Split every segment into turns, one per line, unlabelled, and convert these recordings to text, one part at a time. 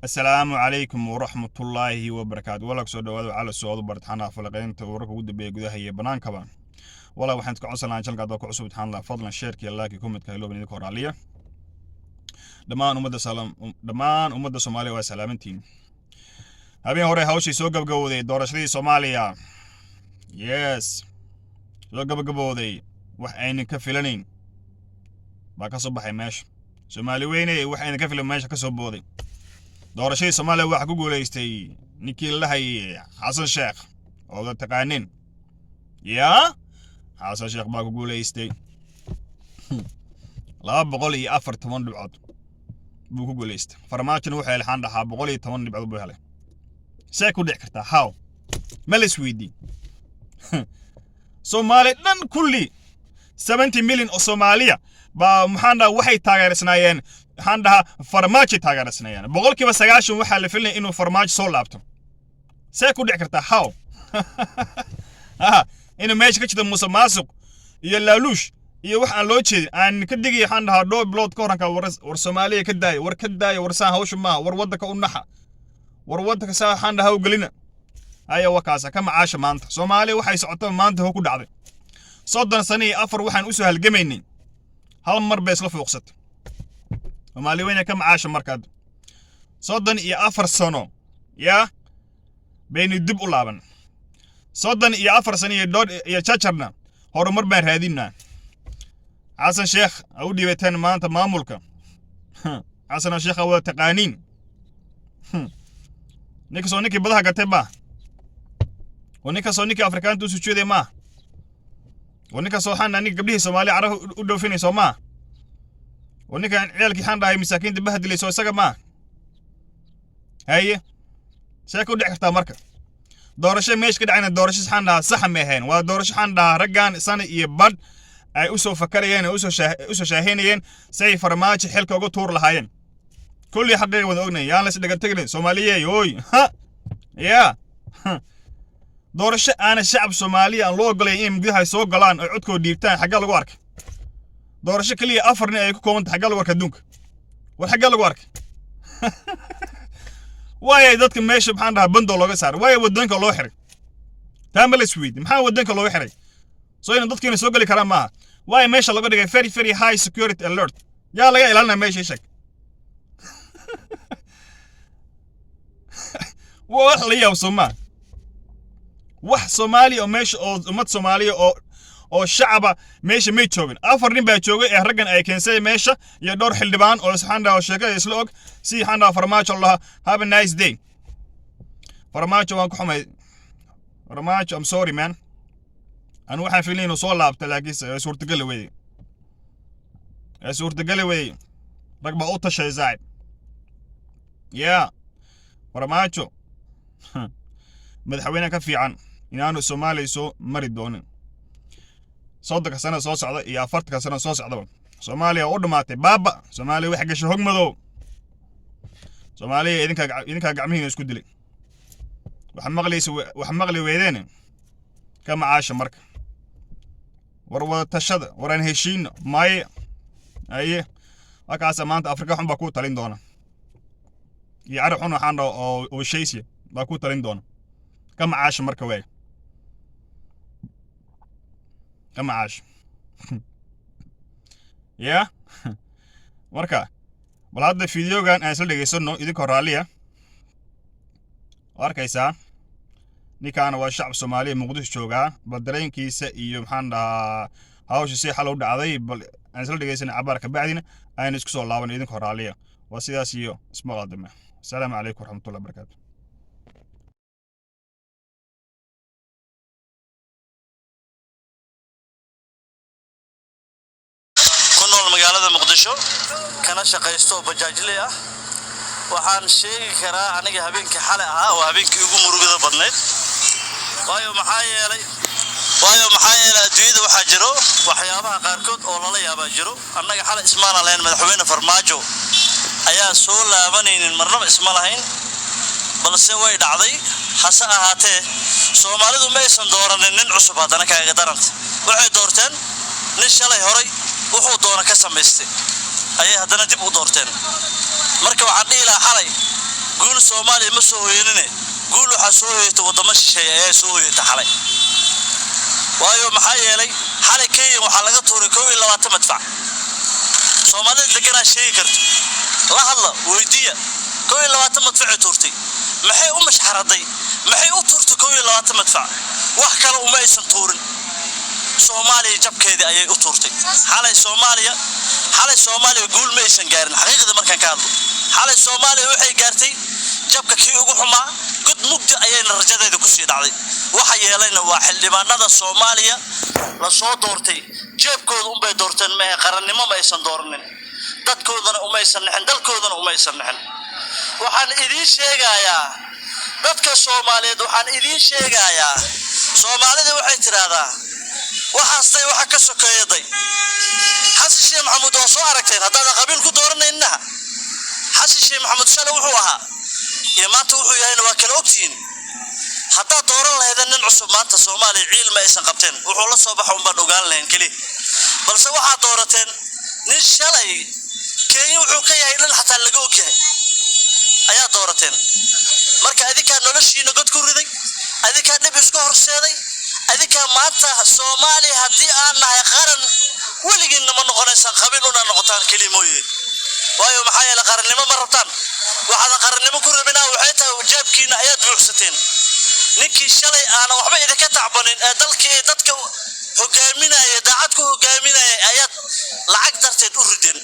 Asalaamu calaykum waraxmatullaahi wabarakaatu. Walaa kusoo dhawaada cala socod bartaxana falaqeynta wararka ugu dambeeya gudaha iyo banaankaba. Walaa waxaan iska codsan lahaa channelka haddaad ku cusub taxaan lahaa, fadlan share-ka iyo like iyo comment-ka ilooban idinka horaaliya. Dhammaan ummadda salaam, dhammaan ummadda Soomaaliya waa salaamantiin. Habeen hore hawshii soo gabagabowday, doorashadii Soomaaliya, yes, soo gabagabowday. Wax aynan ka filanayn baa ka soo baxay meesha. Soomaali weyne, wax aynan ka filan meesha ka soo booday. Doorashadii Soomaaliya waxaa ku guulaystay ninkii la lahayay Xasan Sheekh oo wada taqaanin. Yaa Xasan Sheekh baa ku guulaystay, 214 dhibcood buu ku guulaystay. Farmaajona wuxuu helay, xaan dhahaa, 110 dhibcood buu helay. See ku dhici kartaa? How? Ma la isweydii? Soomaali dhan kulli, 70 million oo Soomaaliya baa, maxaan dhahaa, waxay taageersanaayeen, maxaan dhahaa, Farmaajo taageersanaayeen. 90% waxaa la filinaya inuu Farmaajo soo laabto. See ku dhici kartaa? How? Inuu meesha ka jirto musuq maasuq iyo laaluush iyo wax aan loo jeedin aan ka digay, waxaan dhahaa, dhowr bilood ka horanka. War Soomaaliya ka daaya, war ka daaya, war saan hawsha maaha, war waddanka u naxa, war waddanka saa, waxaan dhahaa, u gelina. Haya, wakaasa ka macaasha. Maanta Soomaaliya waxay socoto maanta ho ku dhacday. 34 sano waxaan usoo halgamaynay hal mar bay isla fuuqsatay. Soomaali weyna ka macaasha. Markaad 34 sano yaa baynu dib u laaban, 34 sano iyo dhoor iyo jajarna horumar baan raadinaa. Xasan Sheekh ha u dhiibateen maanta maamulka. Xasan Sheekh wada taqaaniin, ninkasoo ninkii badaha gatay ma oo ninkasoo ninkii Afrikaanta u sujuuday ma oo ninkasoo waxaan ninka gabdhihii Soomaaliya carab u dhoofinayso ma oo ninkan ciyaalkii, xaan dhahay, masaakiinta bahdilayso isaga ma. Haye, see ku dhici kartaa? Marka doorasho meesha ka dhacayna doorasho, xaan dhahaa, saxa ma ahayn. Waa doorasho, xaan dhahaa, raggan sana iyo badh ay usoo fakarayeen oo usoo shaahinayeen si ay Farmaajo xilka uga tuur lahaayeen. Kulli xaqiiqa wada ognay, yaan la isdhaga tegin. Soomaaliyeey ooy ha ya doorasho aana shacab Soomaaliya aan loo ogolayn inay gudaha soo galaan oo codkooda dhiibtaan, xaggaa lagu arkay? Doorasho keliya afar nin ay ku koobanta, xaggaa lagu arkay adduunka? War xaggaa lagu arkay? Waayo dadka meesha, maxaan dhahaa, bandoo looga saaray? Waayo wadooyinka loo xiray? Taa ma la isweydi? Maxaa wadooyinka looga xiray? Soo ina dadkiina soo geli karaan maaha? Waayo meesha looga dhigay very very high security alert? Yaa laga ilaalinaya meesha? Sheeg. Waa wax la yaab soo maa? Wax Soomaaliya oo meesha oo ummad Soomaaliya oo shacaba meesha may joogin. Afar nin baa joogay ee raggan ay keensay meesha iyo dhowr xildhibaan oo, waxaan dhahaa, sheekada isla og. Si, waxaan dhahaa, Farmaajo lahaa, "Have a nice day." Farmaajo waan ku xumay. Farmaajo, I'm sorry, man. Anu waxaan filnay inuu soo laabta, laakiin way suurtagali weyday, way suurtagali weyday. Rag baa u tashay, saaxib. Yeah, Farmaajo madaxweyne ka fiican inaanu Soomaaliya soo mari doonin 30-ka sano soo socda iyo 40-ka sano soo socdaba. Soomaaliya u dhammaatay, baaba. Soomaaliya waxay gashay hog madow. Soomaaliya idinkaa gacmihiina isku dilay. Wax maqlaysa, wax maqli weydeen, ka macaasha. Marka war wada tashada, war aan heshiino maye. Aye, markaasa maanta Afrika xun baa kuu talin doona iyo carab xun, waxaan dhaho, oo shaysiya baa kuu talin doona. Ka macaasha marka, waay, ka macaasha ya. Marka bal hadda videogan aan isla dhegaysano idinkoo raalliya. Arkaysaa, ninkaana waa shacab Soomaaliya, Muqdisho joogaa. Bal dareenkiisa iyo, maxaan dhahaa, hawsha si xal u dhacday bal aan isla dhegaysana cabaar, ka bacdina aynu isku soo laaban idinkoo raalliya. Waa sidaas iyo ismaqal dambe. Asalaamu calaykum waraxmatullahi wabarakaatu.
Ku nool magaalada Muqdisho kana shaqaysto oo bajaajley ah, waxaan sheegi karaa aniga habeenkii xalay ahaa oo habeenkii ugu murugada badnayd. Waayo maxaa yeelay adduunyada waxaa jiro waxyaabaha qaarkood oo lala yaabaa jiro. Annaga xalay ismaana lahayn Madaxweyne Farmaajo ayaa soo laabanaynin, marnaba isma lahayn, balse way dhacday. Hase ahaatee, Soomaalidu ma aysan dooranin nin cusub. Haddana kaaga daranta, waxay doorteen nin shalay horay wuxuu doona ka samaystay ayay haddana dib u doorteen. Marka waxaan dhihi lahaa xalay Guul Soomaaliya ma soo hoyanine, guul waxaa soo hoyata waddamo shisheeye ayaa soo hoyata xalay. Waayo, maxaa yeelay, xalay Kenya waxaa laga tuuray 21 madfac. Soomaalida deganaa sheegi karto, la hadla, weydiiya. 21 madfacay tuurtay. Maxay u mashxaraday? Maxay u tuurtay 21 madfac? Wax kale uma aysan tuurin, Soomaaliya jabkeedii ayay u tuurtay xalay. Soomaaliya xalay, Soomaaliya guul ma aysan gaarin. Xaqiiqda markaan ka hadlo, xalay Soomaaliya waxay gaartay jabka kii ugu xumaa. God mugdi ayayna rajadeeda kusii dhacday. Waxa yeelayna waa xildhibaanada Soomaaliya lasoo doortay. Jeebkooda unbay doorteen maahe, qarannimo ma aysan dooranin, dadkoodana umaysan nixin, dalkoodana umaysan nixin. Waxaan idiin sheegayaa, dadka Soomaaliyeed, waxaan idiin sheegayaa, Soomaalida waxay tidhaahdaa, waxaastay waxa ka sokeeyaday. Xasan Sheekh Maxamuud waa soo aragteen. Haddaadan qabiil ku dooranaynaha, Xasan Sheekh Maxamuud shalay wuxuu ahaa iyo maanta wuxuu yahayna waa kala ogtihiin. Haddaad dooran lahaydeen nin cusub, maanta Soomaaliya ciil ma aysan qabteen. Wuxuu la soo baxa unbaan ogaan lahayn keli. Balse waxaad doorateen nin shalay Kenya wuxuu ka yahay dhan xataa laga ogyahay ayaa doorateen. Marka adinkaa noloshiina god ku riday, adinkaa dhib isku horseeday, adinkaa maanta Soomaaliya haddii aan nahay qaran weligiinna ma noqonaysaan, qabiil una noqotaan keli mooye. Waayo, maxaa yeele, qarannimo ma rabtaan. Waxaadan qarannimo ku rabinaa waxay tahay jeebkiina ayaad buuxsateen. Ninkii shalay aanan waxba idinka tacbanin ee dalkii iyo dadka hogaaminaya, daacad ku hogaaminaya, ayaad lacag darteed u rideen.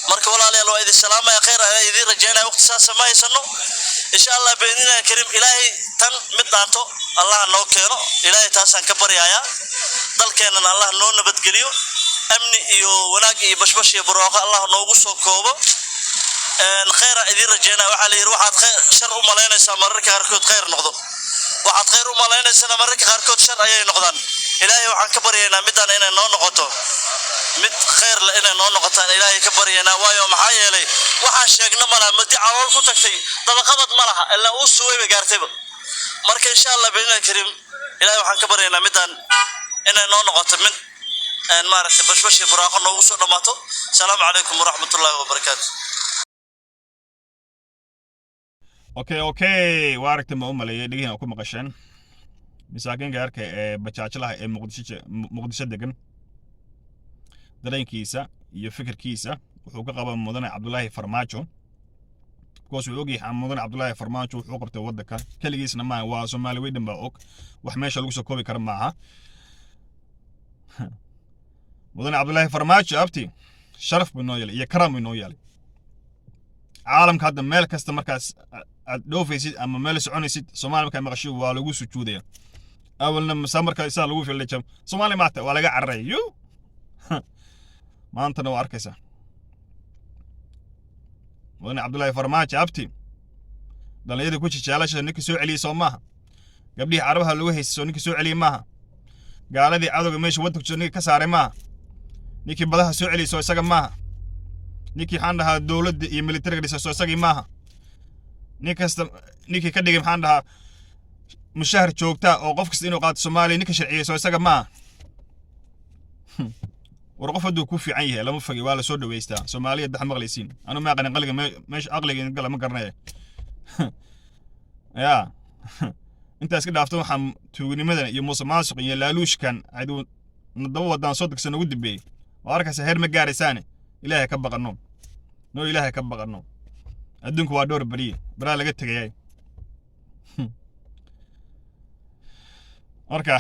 Marka walaalayaal, waa idin salaamaya, khayr ayaa idiin rajaynaya. Waqti saasa ma haysano. Insha Allah biidnillahi kariim, Ilaahay tan mid dhaanto Allah noo keeno. Ilaahay taasaan ka baryayaa. Dalkeennana Allah noo nabadgeliyo, amni iyo wanaag iyo bashbash iyo barwaaqo Allah noogu soo koobo. Khayra idiin rajaynaya. Waxaa la yidhi, waxaad khayr shar u malaynaysaa mararka qaarkood khayr noqdo, waxaad khayr u malaynaysana mararka qaarkood shar ayay noqdaan. Ilaahay waxaan ka baryaynaa midaan inay noo noqoto mid khayr leh, inay noo noqotaan Ilaahay ka baryaynaa. Waayo, maxaa yeelay, waxaan sheegna ma laha. Madi calool ku tagtay dabaqabad ma laha, ilaa uu suway bay gaartayba. Marka insha Allah biidnillahi kariim, Ilaahay waxaan ka baryaynaa midaan inay noo noqoto mid maaragtay bashbash iyo buraaqo noogu soo dhammaato. Asalaamu calaykum waraxmatullaahi wabarakaatu.
Okay, waa aragtay, ma u maleeyay dhegihin ku maqasheen masaakiinka yarka ee bajaajlaha ee Muqdisho degan dareenkiisa iyo fikirkiisa wuxuu ka qaba mudane Cabdulaahi Farmaajo, because wuxuu ogyahay mudane Cabdulaahi Farmaajo wuxuu qabtay waddanka. Keligiisna maaha, waa Soomaali weydhan baa og. Wax meesha lagu soo koobi kara maaha. Mudane Cabdulaahi Farmaajo, abti, sharaf buu inoo yeelay iyo karam buu inoo yeelay caalamka. Hadda meel kasta markaas aad dhoofaysid ama meel soconaysid, Soomaaliya markaa maqasho waa lagu sujuudaya. Awalna masa markaa isaa lagu filay jam Soomaaliya maata waa laga cararaya yu. Maantana waa arkaysaa mudane Cabdullaahi Farmaajo, abti, dhallinyadii ku jijaalasha ninkii soo celiyey soo maaha? Gabdhihii Carabaha lagu haystay soo ninkii soo celiyey maaha? Gaaladii cadowga meesha waddanka jiro ninkii ka saaray maaha? Ninkii badaha soo celiyey soo isaga maaha? Ninkii, maxaan dhahaa, dowladda iyo militariga dhisay soo isagii maaha? Nin kasta ninkii ka dhigay, maxaan dhahaa, mushahar joogta oo qof kasta inuu qaato Soomaaliya ninka sharciyey soo isaga maaha? War qof hadduu ku fiican yahay lama fogi, waa la soo dhaweystaa. Soomaaliya dax maqlaysiin, anu ma aqanin qaliga meesha aqliga gala ma garanaya. Ya intaas ka dhaafto, waxaan tuugnimadan iyo musuqmaasuq iyo laaluushkan aduu nadaba wadaan 30 sano ugu dambeeyey waa arkaysa, heer ma gaaraysaane. Ilaahay ka baqano noo, Ilaahay ka baqano. Adduunku waa dhowr beriye, baraa laga tegayay. Marka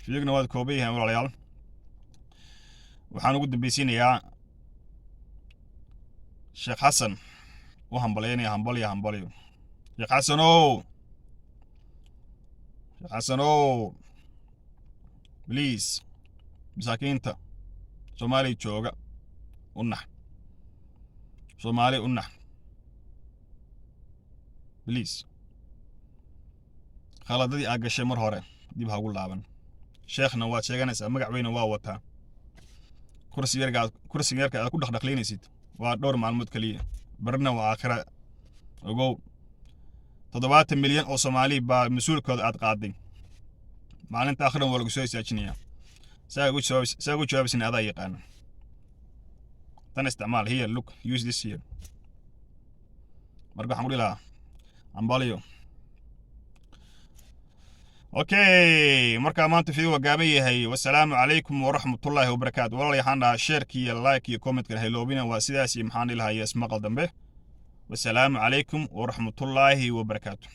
fiigna waad kooban yahay. Walaalayaal, waxaan ugu dambeysiinayaa Sheekh Xasan u hambalyaynaya. Hambalyo, hambalyo, Sheekh Xasanow, Sheekh Xasanow, please, masaakiinta Soomaaliya jooga u nax, Soomaali u nax, please. Khaladadii aad gashay mar hore dib ha ugu laaban. Sheekhna waad sheeganaysaa, magac weyna waa wataa. Kursi yarka, kursiga yarka aad ku dhaqdhaqlaynaysid waa dhowr maalmood keliya, barina waa aakhira. Ogow, 70 milyan oo Soomaali baa mas-uulkooda aad qaaday. Maalinta aakhiran waa lagu soo istaajinayaa. Saa ugu jawaabaysin adaa yaqaana. Tan isticmaal. Here, look, use this here. Marka waxaan ku dhihi lahaa hambalyo. Okay, marka maanta video waa gaaban yahay. Wasalaamu calaykum waraxmatullaahi wabarakaatu. Walaal, waxaan dhahaa share-ka iyo like iyo comment-kan hayloobina. Waa sidaas iyo maxaan dhihi lahaa iyo ismaqal dambe. Wasalaamu calaykum waraxmatullaahi wabarakaatu.